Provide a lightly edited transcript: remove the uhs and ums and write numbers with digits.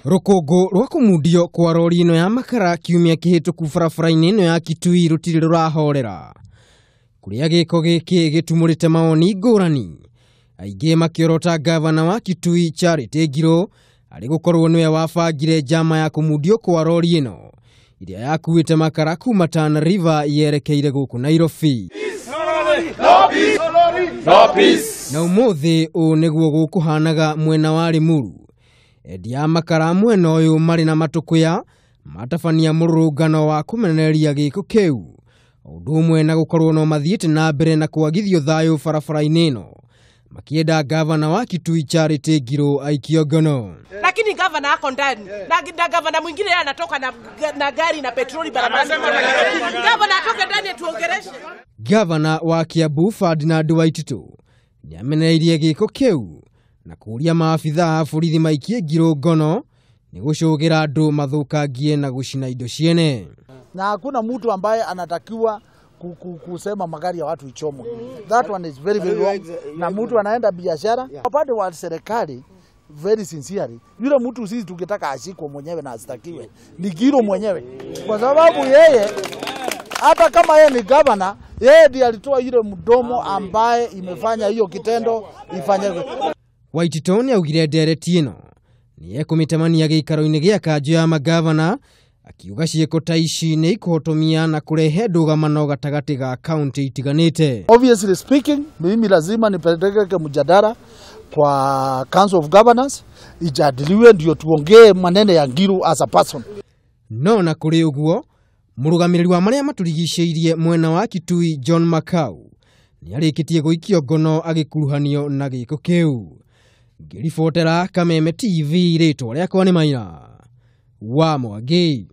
Rũkũngũ rwa kũmundio kwa rori ĩno ya makara kiumia kĩhĩtũku barabara-inĩ ĩno ya Kitui rũtirĩ rũrahorera, kũrĩa gĩko gĩkĩ gĩtumũrĩte mawoni ngũrani, aingĩ makĩorota ngavana wa Kitui Charity Ngilu arĩ gũkorwo nĩwe wabangire njama ya kũmundio kwa rori ĩno ĩrĩa yakuĩte makara kuma Tana River yerekeire gũkũ Nairobi. Na ũmũthĩ ũũ nĩguo gũkũhanaga mwena wa Limuru. Endia a makara mwena ũyũ marĩ na matũkũya matabania mũrũrũngano wa kũmenereria gĩko kĩu, ũndũ ũmwe na gũkorwo no mathiĩte na mbere na kwagithio thayũ barabara-inĩ ĩno, makienda gavana wa Kitui Charity Ngilu aikio ngono. Lakini gavana ako ndani na gavana mwingine yeye anatoka na gari na petroli barabarani. Gavana atoke ndani atuongereshe. Gavana wa Kiambu Ferdinand Waititu nĩamenereirie gĩko kĩu na kũũria maabithaa a borithi maikie Ngilu ngono nĩ gũcũgĩra andũ mathũkangie na gũcina indo ciene. Na hakuna mtu ambaye anatakiwa kusema magari ya watu ichomwe. That one is very very wrong. Na mtu anaenda biashara upande wa serikali, very sincerely, yule mtu sisi tungetaka ashikwe mwenyewe na astakiwe ni Ngilu mwenyewe, kwa sababu yeye hata kama yeye ni governor, yeye ndiye alitoa yule mdomo ambaye imefanya hiyo kitendo ifanyike. Waititu nĩaugire ndereti ĩno nĩekũmĩtemania gĩikaro-inĩ gĩa kanjũ ya magavana, akiuga ciĩko ta ici nĩ ikũhotomia na kũrehe ndũgamano gatagatĩ ga kaunti itiganĩte. Obviously speaking, mimi lazima nipeleke mjadala kwa Council of Governors ijadiliwe ndio tuongee maneno ya Ngilu as a person. No na kũrĩ ũguo, mũrũgamĩrĩri wa marĩa matũrigicĩirie mwena wa Kitui John Makau nĩarĩkĩtie gũikio ngono agĩkuruhanio na gĩko kĩu. Ngĩribotera Kameme TV, rĩtwa rĩakwa nĩ Maina wa Mwangi.